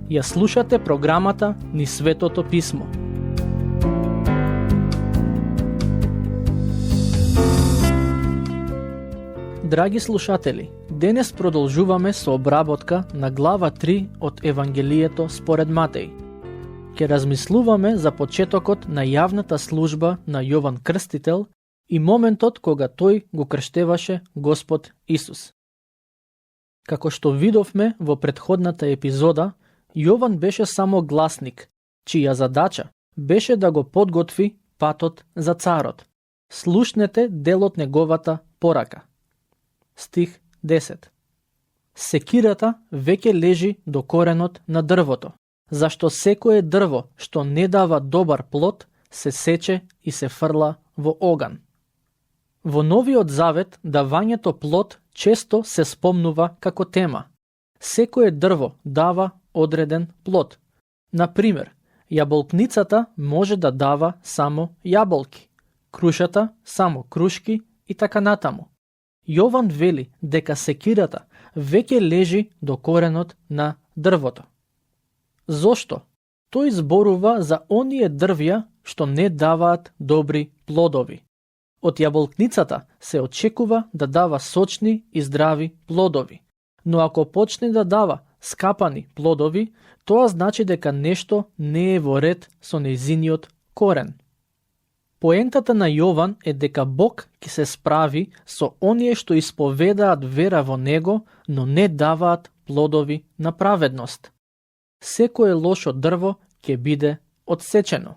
Ја слушате програмата Ни Светото Писмо. Драги слушатели, денес продолжуваме со обработка на глава 3 од Евангелието според Матеј. Ке размислуваме за почетокот на јавната служба на Јован Крстител и моментот кога тој го крштеваше Господ Исус. Како што видовме во претходната епизода, Јован беше само гласник, чија задача беше да го подготви патот за царот. Слушнете дел од неговата порака. Стих 10. Секирата веќе лежи до коренот на дрвото, зашто секое дрво што не дава добар плод, се сече и се фрла во оган. Во Новиот Завет давањето плод често се спомнува како тема. Секое дрво дава одреден плод. Например, јаболкницата може да дава само јаболки, крушата само крушки и така натаму. Јован вели дека секирата веќе лежи до коренот на дрвото. Зошто? Тој зборува за оние дрвја што не даваат добри плодови. Од јаболкницата се очекува да дава сочни и здрави плодови, но ако почне да дава скапани плодови, тоа значи дека нешто не е во ред со нејзиниот корен. Поентата на Јован е дека Бог ќе се справи со оние што исповедаат вера во Него, но не даваат плодови на праведност. Секое лошо дрво ќе биде одсечено.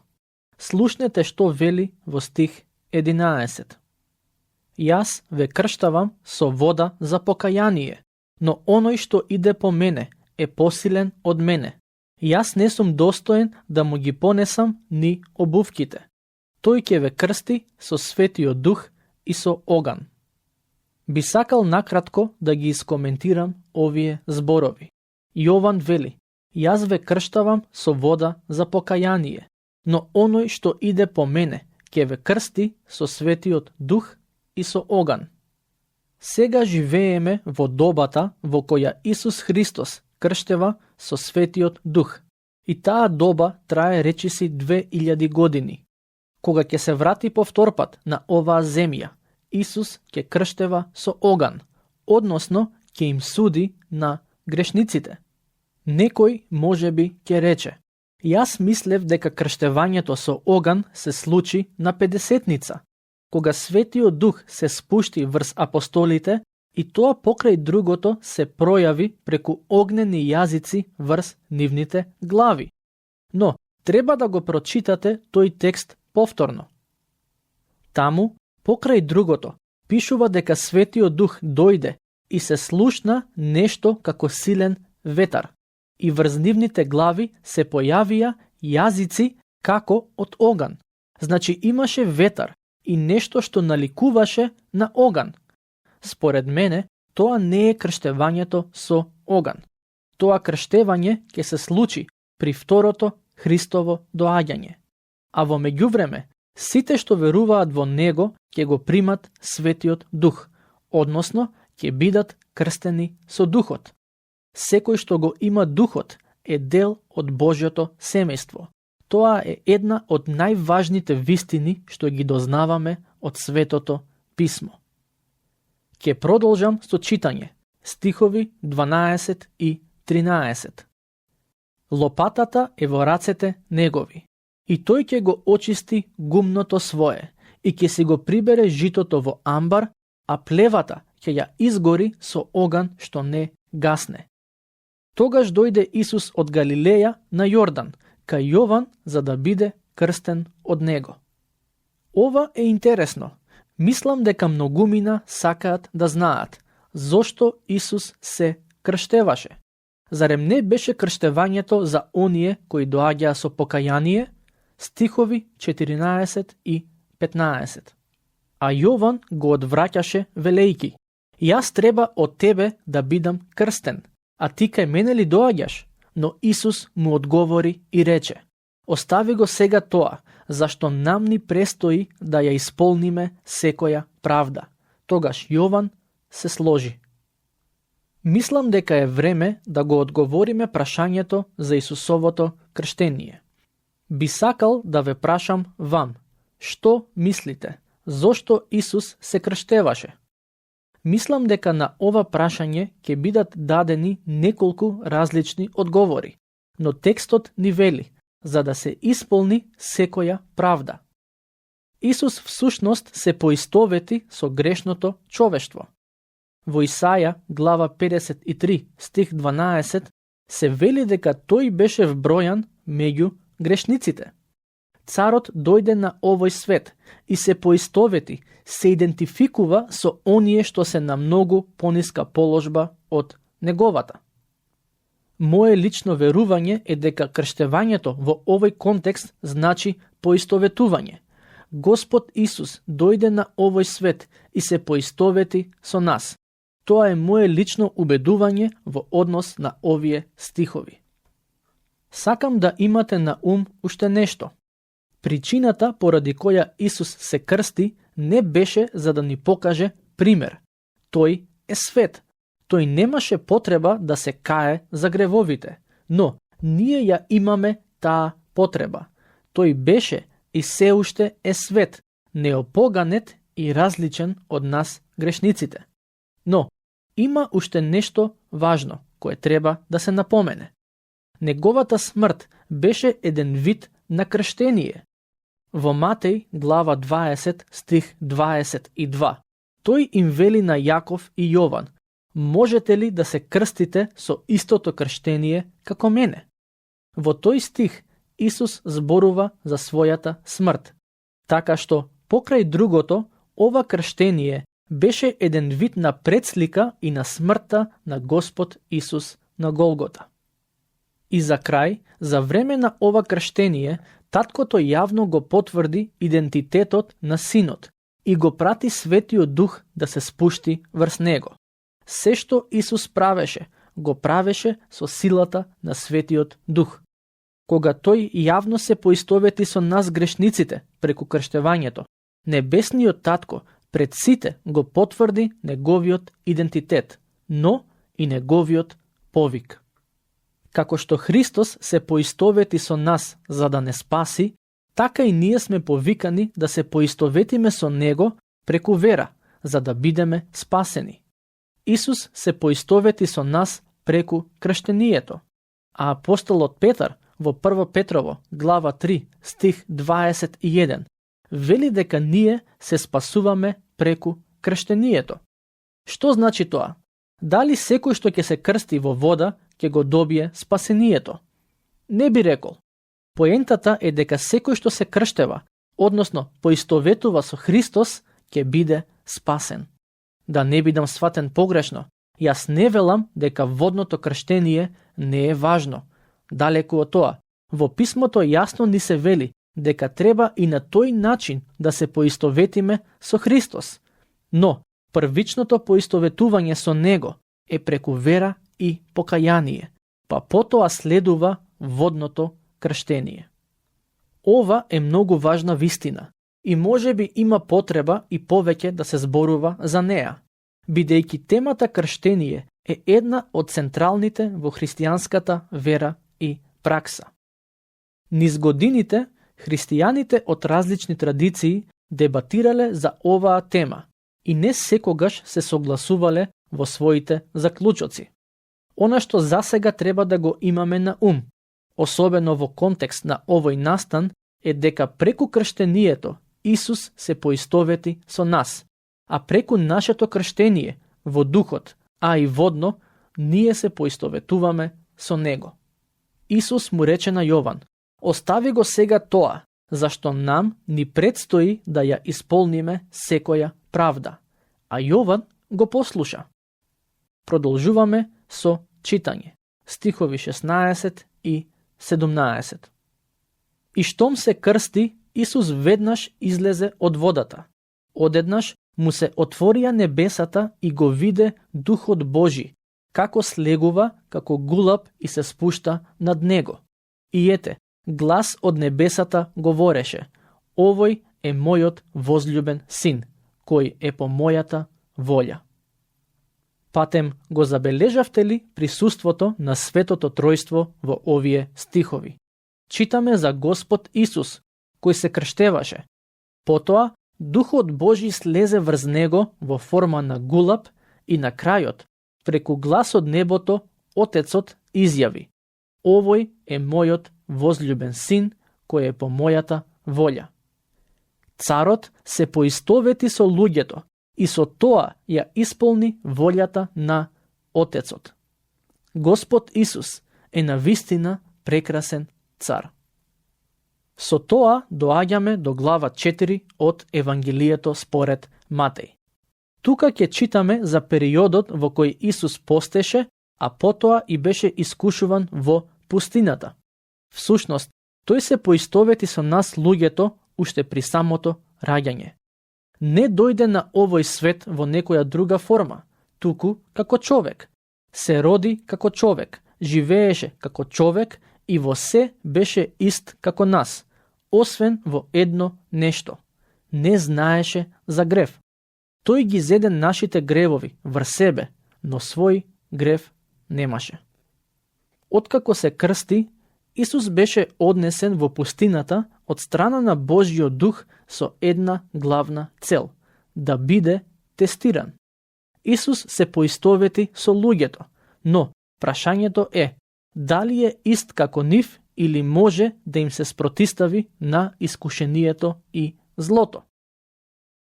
Слушнете што вели во стих 11. Јас ве крштавам со вода за покаяние, но оној што иде по мене е посилен од мене. Јас не сум достоен да му ги понесам ни обувките. Тој ќе ве крсти со Светиот Дух и со оган. Би сакал накратко да ги искоментирам овие зборови. Јован вели: Јас ве крштавам со вода за покаяние, но оној што иде по мене ќе ве крсти со Светиот Дух и со оган. Сега живееме во добата во која Исус Христос крштева со Светиот Дух. И таа доба трае речиси 2000 години. Кога ќе се врати повторпат на оваа земја, Исус ќе крштева со оган, односно ќе им суди на грешниците. Некој можеби ќе рече: Јас мислев дека крштевањето со оган се случи на Педесетница, кога Светиот Дух се спушти врз апостолите и тоа покрај другото се пројави преку огнени јазици врз нивните глави. Но треба да го прочитате тој текст повторно. Таму, покрај другото, пишува дека Светиот Дух дојде и се слушна нешто како силен ветар, и врз нивните глави се појавија јазици како од оган. Значи имаше ветар и нешто што наликуваше на оган. Според мене, тоа не е крштевањето со оган. Тоа крштевање ќе се случи при второто Христово доаѓање. А во меѓувреме, сите што веруваат во Него ќе го примат Светиот Дух, односно ќе бидат крстени со Духот. Секој што го има Духот е дел од Божјото семејство. Тоа е една од најважните вистини што ги дознаваме од Светото Писмо. Ке продолжам со читање, стихови 12 и 13. Лопатата е во рацете негови, и тој ќе го очисти гумното свое, и ќе си го прибере житото во амбар, а плевата ќе ја изгори со оган што не гасне. Тогаш дојде Исус од Галилеја на Јордан, кај Јован, за да биде крстен од него. Ова е интересно. Мислам дека многумина сакаат да знаат зошто Исус се крштеваше. Зарем не беше крштевањето за оние кои доаѓаа со покаяние? Стихови 14 и 15. А Јован го одвраќаше велејки: Јас треба од тебе да бидам крстен, а ти кај мене ли доаѓаш? Но Исус му одговори и рече: Остави го сега тоа, зашто нам ни престои да ја исполниме секоја правда. Тогаш Јован се сложи. Мислам дека е време да го одговориме прашањето за Исусовото крштение. Би сакал да ве прашам вам, што мислите? Зошто Исус се крштеваше? Мислам дека на ова прашање ќе бидат дадени неколку различни одговори, но текстот ни вели, за да се исполни секоја правда. Исус всушност се поистовети со грешното човештво. Во Исаја, глава 53, стих 12, се вели дека тој беше вбројан меѓу грешниците. Царот дојде на овој свет и се поистовети, се идентификува со оние што се на многу пониска положба од неговата. Мое лично верување е дека крштевањето во овој контекст значи поистоветување. Господ Исус дојде на овој свет и се поистовети со нас. Тоа е мое лично убедување во однос на овие стихови. Сакам да имате на ум уште нешто. Причината поради која Исус се крсти не беше за да ни покаже пример. Тој е свет. Тој немаше потреба да се кае за гревовите, но ние ја имаме таа потреба. Тој беше и се уште е свет, неопоганет и различен од нас грешниците. Но има уште нешто важно кое треба да се напомене. Неговата смрт беше еден вид на крштение. Во Матеј, глава 20, стих 22, тој им вели на Јаков и Јован: можете ли да се крстите со истото крштение како мене? Во тој стих Исус зборува за својата смрт, така што покрај другото, ова крштение беше еден вид на предслика и на смртта на Господ Исус на Голгота. И за крај, за време на ова крштение, таткото јавно го потврди идентитетот на синот и го прати Светиот Дух да се спушти врз него. Се што Исус правеше, го правеше со силата на Светиот Дух. Кога тој јавно се поистовети со нас грешниците преку крштевањето, Небесниот Татко пред сите го потврди неговиот идентитет, но и неговиот повик. Како што Христос се поистовети со нас за да не спаси, така и ние сме повикани да се поистоветиме со Него преку вера, за да бидеме спасени. Исус се поистовети со нас преку крштението, а апостолот Петар во 1 Петрово, глава 3, стих 21, вели дека ние се спасуваме преку крштението. Што значи тоа? Дали секој што ќе се крсти во вода ќе го добие спасението? Не би рекол. Поентата е дека секој што се крштева, односно поистоветува со Христос, ќе биде спасен. Да не бидам сватен погрешно, јас не велам дека водното крштение не е важно. Далеку од тоа, во писмото јасно ни се вели дека треба и на тој начин да се поистоветиме со Христос. Но првичното поистоветување со Него е преку вера и покаяние, па потоа следува водното крштение. Ова е многу важна вистина и можеби има потреба и повеќе да се зборува за неа, бидејќи темата крштение е една од централните во христијанската вера и пракса. Низ годините, христијаните од различни традиции дебатирале за оваа тема и не секогаш се согласувале во своите заклучоци. Она што засега треба да го имаме на ум, особено во контекст на овој настан, е дека преку крштението Исус се поистовети со нас, а преку нашето крштение во духот, а и водно, ние се поистоветуваме со Него. Исус му рече на Јован: остави го сега тоа, зашто нам ни предстои да ја исполниме секоја правда. А Јован го послуша. Продолжуваме со читање. Стихови 16 и 17. И штом се крсти, Исус веднаш излезе од водата. Одеднаш му се отворија небесата и го виде Духот Божи, како слегува, како гулаб и се спушта над него. И ете, глас од небесата говореше: овој е мојот возљубен син, кој е по мојата волја. Патем го забележавте ли присуството на Светото Тројство во овие стихови? Читаме за Господ Исус, кој се крштеваше. Потоа, Духот Божи слезе врз него во форма на гулаб и на крајот, преку глас од небото, Отецот изјави: Овој е мојот возљубен син, кој е по мојата волја. Царот се поистовети со луѓето и со тоа ја исполни волјата на Отецот. Господ Исус е навистина прекрасен цар. Со тоа доаѓаме до глава 4 од Евангелието според Матеј. Тука ќе читаме за периодот во кој Исус постеше, а потоа и беше искушуван во пустината. Всушност, тој се поистовети со нас луѓето уште при самото раѓање. Не дојде на овој свет во некоја друга форма, туку како човек. Се роди како човек, живееше како човек и во се беше ист како нас, освен во едно нешто. Не знаеше за грев. Тој ги зеде нашите гревови врз себе, но свој грев немаше. Откако се крсти, Исус беше однесен во пустината од страна на Божјиот дух со една главна цел – да биде тестиран. Исус се поистовети со луѓето, но прашањето е дали е ист како нив или може да им се спротистави на искушението и злото.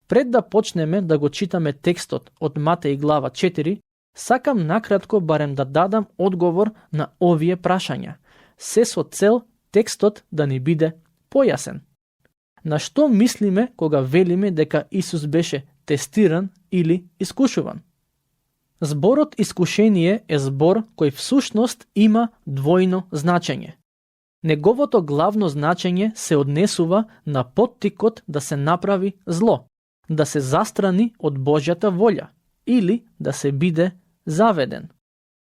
Пред да почнеме да го читаме текстот од Матеј глава 4, сакам накратко барем да дадам одговор на овие прашања, се со цел текстот да ни биде појасен. На што мислиме кога велиме дека Исус беше тестиран или искушуван? Зборот искушение е збор кој всушност има двојно значење. Неговото главно значење се однесува на поттикот да се направи зло, да се застрани од Божјата волја или да се биде заведен.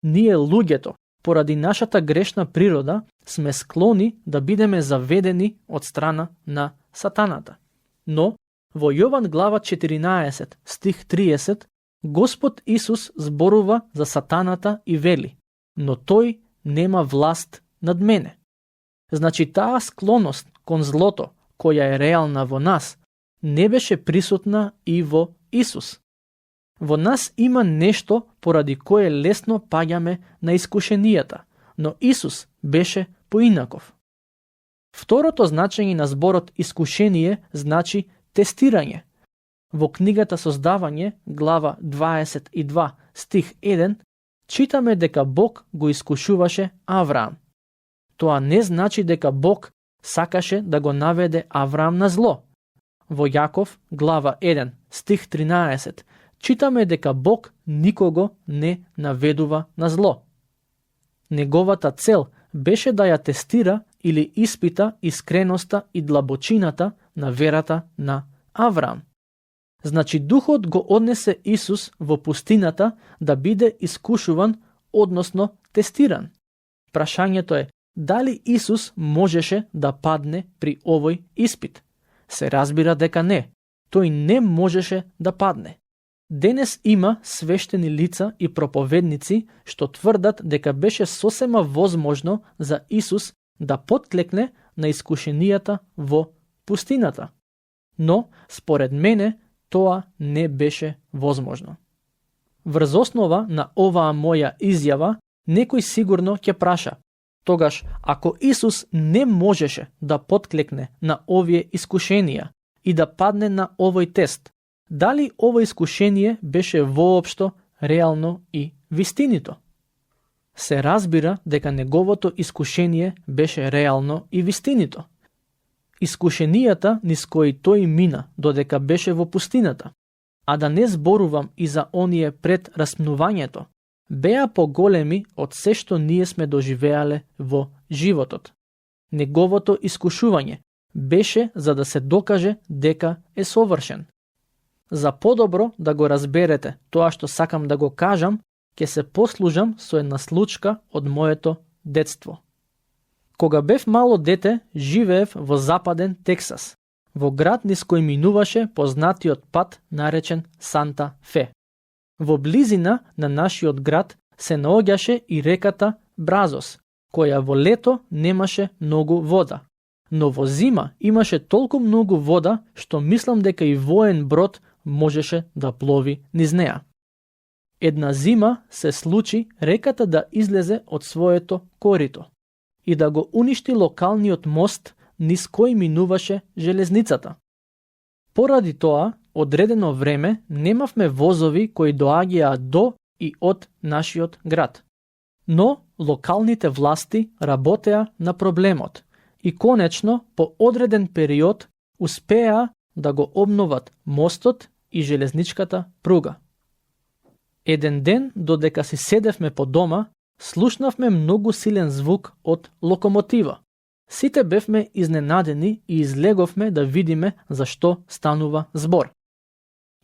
Ние луѓето, поради нашата грешна природа, сме склони да бидеме заведени од страна на сатаната. Но, во Јован глава 14, стих 30, Господ Исус зборува за сатаната и вели: но тој нема власт над мене. Значи таа склоност кон злото, која е реална во нас, не беше присутна и во Исус. Во нас има нешто поради кое лесно паѓаме на искушенијата, но Исус беше поинаков. Второто значење на зборот искушение значи тестирање. Во книгата Создавање, глава 22, стих 1, читаме дека Бог го искушуваше Авраам. Тоа не значи дека Бог сакаше да го наведе Авраам на зло. Во Јаков, глава 1, стих 13, читаме дека Бог никого не наведува на зло. Неговата цел беше да ја тестира или испита искреноста и длабочината на верата на Авраам. Значи Духот го однесе Исус во пустината да биде искушуван, односно тестиран. Прашањето е дали Исус можеше да падне при овој испит. Се разбира дека не. Тој не можеше да падне. Денес има свештени лица и проповедници што тврдат дека беше сосема возможно за Исус да потклекне на искушенијата во пустината. Но, според мене, тоа не беше возможно. Врз основа на оваа моја изјава, некој сигурно ќе праша: тогаш, ако Исус не можеше да потклекне на овие искушенија и да падне на овој тест, дали ово искушение беше воопшто реално и вистинито? Се разбира дека неговото искушение беше реално и вистинито. Искушенијата низ кои тој мина додека беше во пустината, а да не зборувам и за оние пред распнувањето, беа поголеми од се што ние сме доживеале во животот. Неговото искушување беше за да се докаже дека е совршен. За подобро да го разберете тоа што сакам да го кажам, ќе се послужам со една случка од моето детство. Кога бев мало дете, живеев во западен Тексас, во град низ кој минуваше познатиот пат наречен Санта Фе. Во близина на нашиот град се наоѓаше и реката Бразос, која во лето немаше многу вода. Но во зима имаше толку многу вода, што мислам дека и воен брод можеше да плови низ неа. Една зима се случи реката да излезе од своето корито и да го уништи локалниот мост низ кој минуваше железницата. Поради тоа, одредено време немавме возови кои доаѓаа до и од нашиот град. Но локалните власти работеа на проблемот и конечно по одреден период успеа да го обноват мостот и железничката пруга. Еден ден, додека си седевме по дома, слушнавме многу силен звук од локомотива. Сите бевме изненадени и излеговме да видиме зашто станува збор.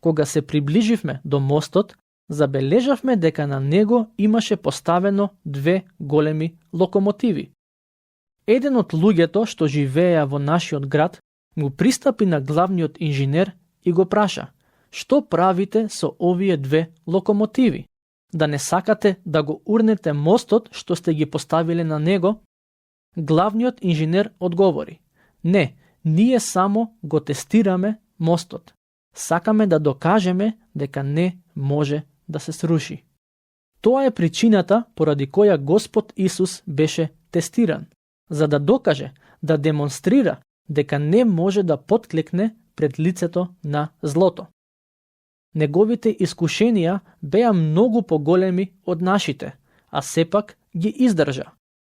Кога се приближивме до мостот, забележавме дека на него имаше поставено 2 големи локомотиви. Еден од луѓето што живееа во нашиот град му пристапи на главниот инженер и го праша: "Што правите со овие 2 локомотиви? Да не сакате да го урнете мостот што сте ги поставиле на него?" Главниот инженер одговори: "Не, ние само го тестираме мостот. Сакаме да докажеме дека не може да се сруши." Тоа е причината поради која Господ Исус беше тестиран, за да докаже, да демонстрира дека не може да потклекне пред лицето на злото. Неговите искушенија беа многу поголеми од нашите, а сепак ги издржа.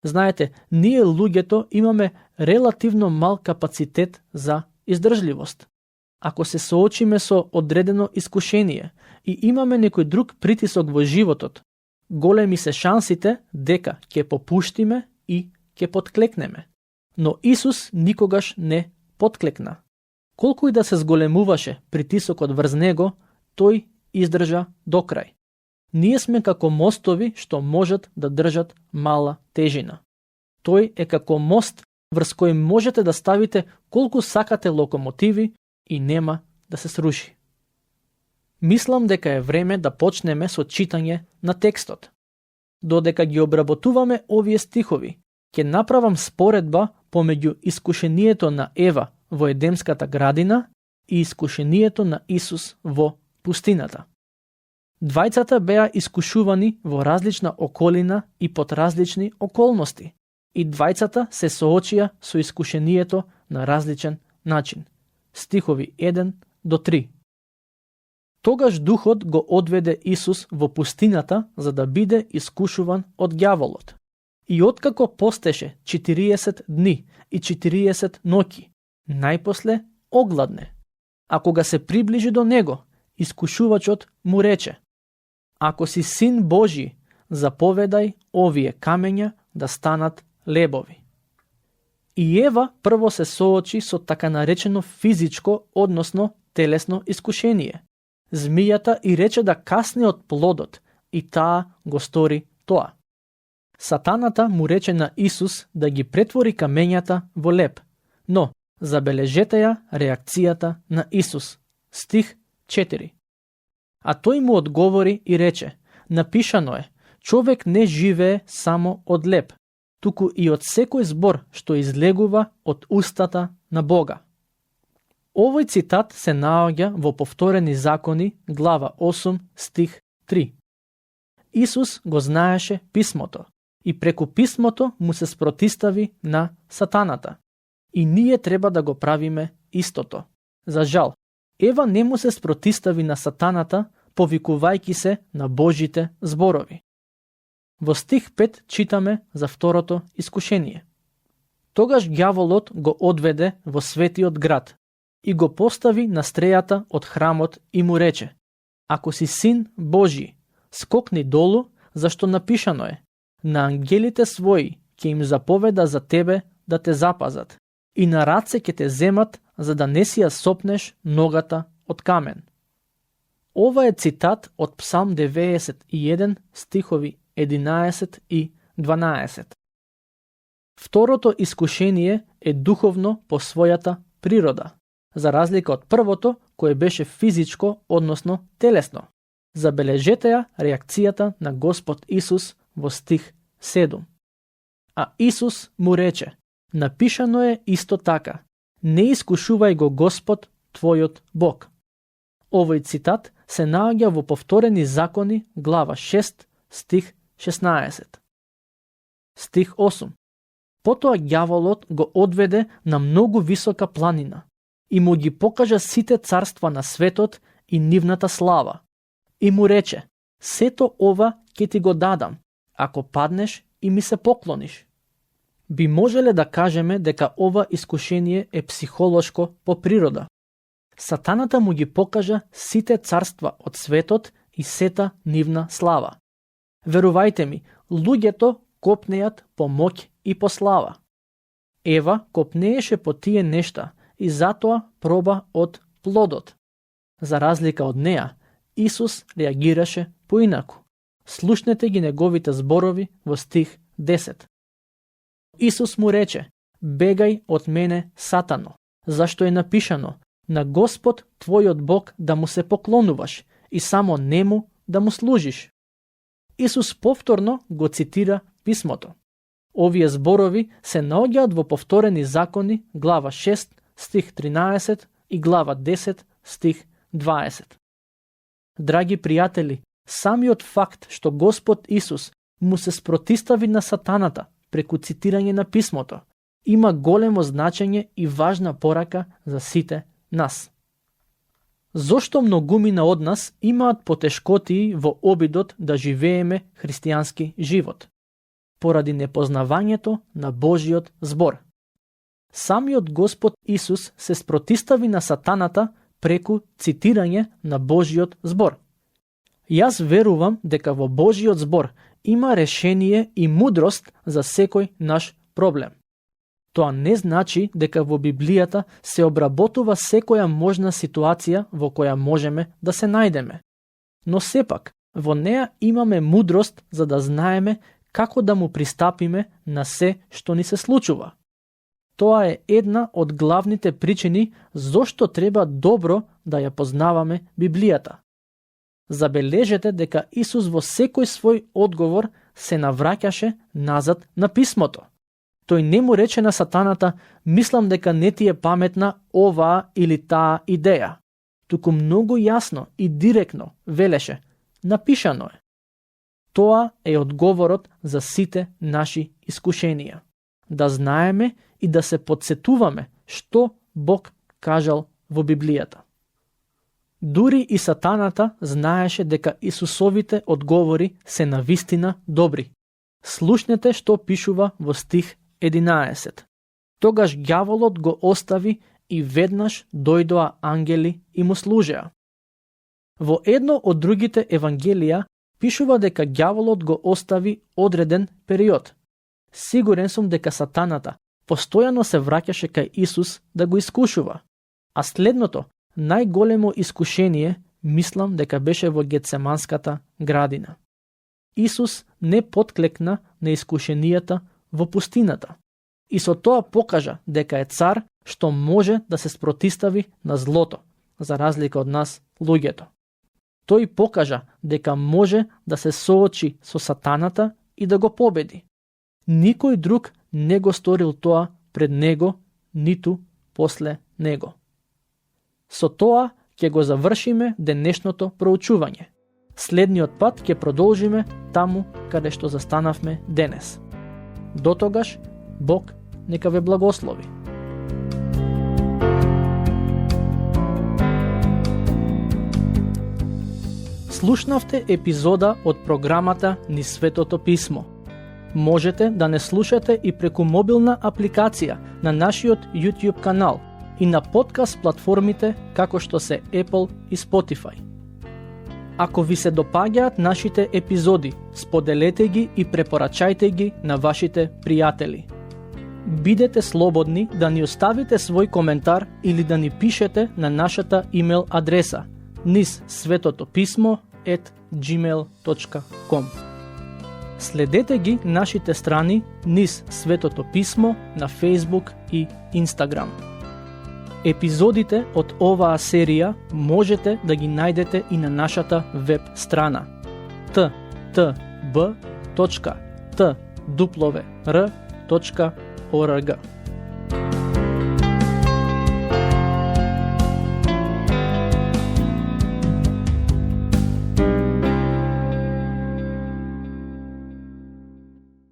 Знаете, ние луѓето имаме релативно мал капацитет за издржливост. Ако се соочиме со одредено искушение и имаме некој друг притисок во животот, големи се шансите дека ќе попуштиме и ќе потклекнеме. Но Исус никогаш не потклекна. Колку и да се зголемуваше притисокот врз него, тој издржа до крај. Ние сме како мостови што можат да држат мала тежина. Тој е како мост врз кој можете да ставите колку сакате локомотиви и нема да се сруши. Мислам дека е време да почнеме со читање на текстот. Додека ги обработуваме овие стихови, ќе направам споредба помеѓу искушението на Ева во Едемската градина и искушението на Исус во пустината. Двајцата беа искушувани во различна околина и под различни околности, и двајцата се соочија со искушението на различен начин. Стихови 1 до 3. Тогаш духот го одведе Исус во пустината за да биде искушуван од ѓаволот. И откако постеше 40 дни и 40 ноќи, најпосле огладне. А кога се приближи до него, искушувачот му рече: "Ако си син Божи, заповедај овие камења да станат лебови." И Ева прво се соочи со така наречено физичко, односно телесно искушение. Змијата и рече да касне од плодот, и таа го стори тоа. Сатаната му рече на Исус да ги претвори камењата во леб, но забележете ја реакцијата на Исус. Стих 4. А тој му одговори и рече: "Напишано е, човек не живее само од леб, туку и од секој збор што излегува од устата на Бога." Овој цитат се наоѓа во Повторени закони, глава 8, стих 3. Исус го знаеше писмото и преку писмото му се спротистави на сатаната. И ние треба да го правиме истото. За жал, Ева не му се спротистави на сатаната, повикувајќи се на Божите зборови. Во стих 5 читаме за второто искушение. Тогаш ѓаволот го одведе во светиот град и го постави на стрејата од храмот и му рече: "Ако си син Божи, скокни долу, зашто напишано е: на ангелите своји ќе им заповеда за тебе да те запазат, и на раце ќе те земат, за да не си ја сопнеш ногата од камен." Ова е цитат од Псалм 91, стихови 11 и 12. Второто искушение е духовно по својата природа, за разлика од првото, кое беше физичко, односно телесно. Забележете ја реакцијата на Господ Исус во стих 7. А Исус му рече: напишано е исто така: не искушувај го Господ твојот Бог. Овој цитат се наоѓа во Повторени закони, глава 6, стих 16. Стих 8. Потоа ѓаволот го одведе на многу висока планина и му ги покажа сите царства на светот и нивната слава. И му рече: сето ова ќе ти го дадам, ако паднеш и ми се поклониш. Би можеле да кажеме дека ова искушение е психолошко по природа. Сатаната му ги покажа сите царства од светот и сета нивна слава. Верувајте ми, луѓето копнеат по моќ и по слава. Ева копнееше по тие нешта и затоа проба од плодот. За разлика од неа, Исус реагираше поинаку. Слушнете ги неговите зборови во стих 10. Исус му рече: бегај од мене, Сатано, зашто е напишано: на Господ твојот Бог да му се поклонуваш и само нему да му служиш. Исус повторно го цитира писмото. Овие зборови се наоѓаат во Повторени закони, глава 6, стих 13 и глава 10, стих 20. Драги пријатели, самиот факт што Господ Исус му се спротистави на сатаната преку цитирање на писмото има големо значење и важна порака за сите нас. Зошто многумина од нас имаат потешкотии во обидот да живееме христијански живот? Поради непознавањето на Божиот збор. Самиот Господ Исус се спротистави на сатаната преку цитирање на Божиот збор. Јас верувам дека во Божиот збор има решение и мудрост за секој наш проблем. Тоа не значи дека во Библијата се обработува секоја можна ситуација во која можеме да се најдеме. Но сепак, во неа имаме мудрост за да знаеме како да му пристапиме на се што ни се случува. Тоа е една од главните причини зошто треба добро да ја познаваме Библијата. Забележете дека Исус во секој свој одговор се навраќаше назад на писмото. Тој не му рече на сатаната: мислам дека не ти е паметна оваа или таа идеја. Туку многу јасно и директно велеше: напишано е. Тоа е одговорот за сите наши искушенија. Да знаеме и да се подсетуваме што Бог кажал во Библијата. Дури и сатаната знаеше дека Исусовите одговори се навистина добри. Слушнете што пишува во стих 11. Тогаш ѓаволот го остави и веднаш дојдоа ангели и му служеа. Во едно од другите евангелија пишува дека ѓаволот го остави одреден период. Сигурен сум дека сатаната постојано се враќаше кај Исус да го искушува. А следното, најголемо искушение, мислам дека беше во Гетсеманската градина. Исус не потклекна на искушенијата во пустината и со тоа покажа дека е цар што може да се спротистави на злото, за разлика од нас, луѓето. Тој покажа дека може да се соочи со сатаната и да го победи. Никој друг не го сторил тоа пред него, ниту после него. Со тоа ќе го завршиме денешното проучување. Следниот пат ќе продолжиме таму каде што застанавме денес. До тогаш, Бог нека ве благослови. Слушнавте епизода од програмата Низ Светото Писмо. Можете да не слушате и преку мобилна апликација на нашиот YouTube канал и на подкаст платформите како што се Apple и Spotify. Ако ви се допаѓаат нашите епизоди, споделете ги и препорачајте ги на вашите пријатели. Бидете слободни да ни оставите свој коментар или да ни пишете на нашата имейл адреса nizsvetotopисmo@gmail.com. Следете ги нашите страни Низ Светото Писмо на Facebook и Instagram. Епизодите од оваа серија можете да ги најдете и на нашата веб страна ttb.twr.org.